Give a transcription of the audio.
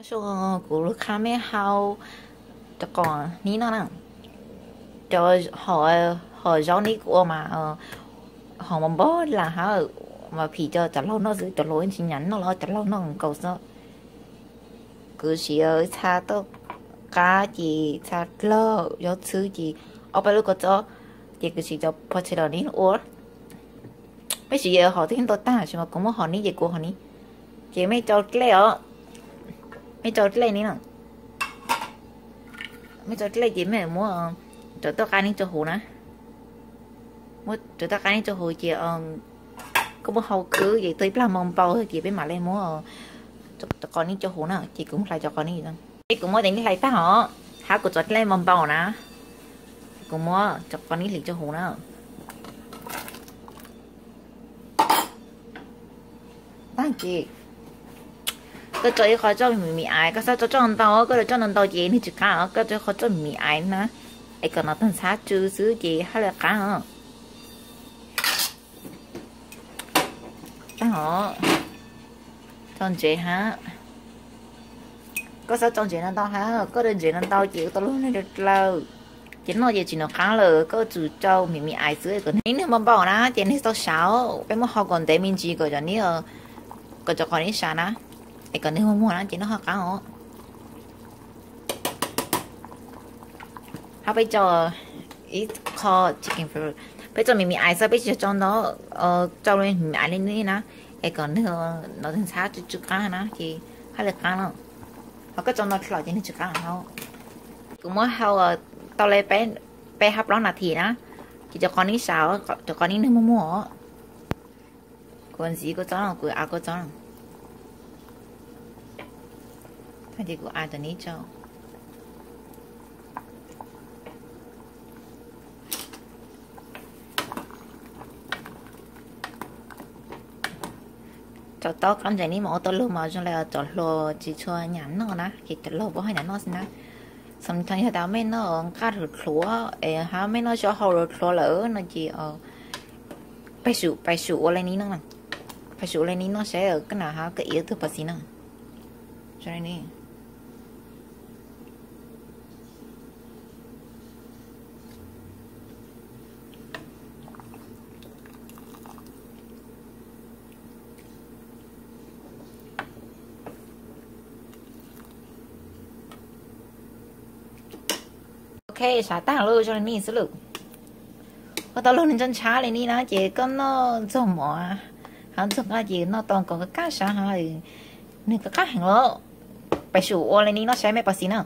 Xyoo kuv lub qhab mej hau rau qos nib noj na. Cov hom zaub nib kuv ua mas hom npog npog lam hab, mas phim cov cov laug noj xwb, cov hluas tsis nyav noj los cov laug noj nkaus xwb. Kuv siv txha tauj qab ces txha dlawg, zaub txhwb ces ob peb lub kua txob, ces kuv siv cov potato nib ua. Peb siv hom twg yeej tau tag, tab sis mas kuv muab hom nib ces kuv hom nib. Ces mej rau dlej os, mej rau dlej nib no. Mej rau dlej ces mej muab cov tauj qab nib rau huv na. Muab cov tauj qab nib rau huv ces koj muab hau khwb ces tau ib plag npau npau ces peb mam li muab cov qos nib rau huv na. Ces kuv muab hlais cov qos nib, es kuv muab cov nib hlais tag os, hab kuv cov dlej npau npau na, kuv muab cov qos nib hliv rau huv na. Tag ces koj rau ib qho txoj mi mi aiv, koj xav rau txoj ntau ntau, koj rau txoj ntau ntau ces nws tsis qab os, koj rau ib qho txoj mi mi aiv na, es kom no tag ntxhab tsw xwb ces hab li qab os. Tag os, tso ntsev hab. Koj xav tso ntsev no ntau hab, koj rau ntsev no ntau ces ua tau lub neej dlawg dlawg, ces noj ces tsis nov qab lawm, koj tsum rau mi mi aiv xwb kom nws npau npau na ces nws tau sab. Peb muab hau kom ntev me ntsis kom cov nib, kom cov qos nib sab na, es kom nws muag muag na ces noj ho qab os. Hab peb rau ib qho chicken, peb rau mi mi aiv xwb, peb tsis tso ntau, rau mi mi aiv li nib na, es kom nws no tag ntxhab tsw tsw qab na ces hab li qab no. Ho koj tso ntau dlhau ces nws tsis qab hau. Kuv muab hau tau li peb hab plaub nas this na, ces cov qos nib sab, cov qos nib nws muag muag os. Kuv ntxiv kua txob no, kuv av kua txob no, tag ces kuv av cov nib rau. Cov tauj qab ntsev nib mas ua tau lug mas zoo li cov hluas tsis tshua nyav noj na, ces cov laug puab haj nyav noj xwb na. Xam thoo yog tas mej noj nqaj hluav hluav es hab mej noj zaub hau hluav hluav lawm no ces pais pais sum ua li nib noj, pais sum ua li nib noj saib koj nam hab koj ib tug pov xis na. Ok, sab tag lawm zoo li nib xwb lawm. Ua tau lug nws ntshab ntshab li nib na ces koj noj ntxuag mov hab ntxuag nqaj ces noj tau kom kaj sab hab, nws kaj qab heev lawm. Pais sum ua li nib noj saib mej pov xis na.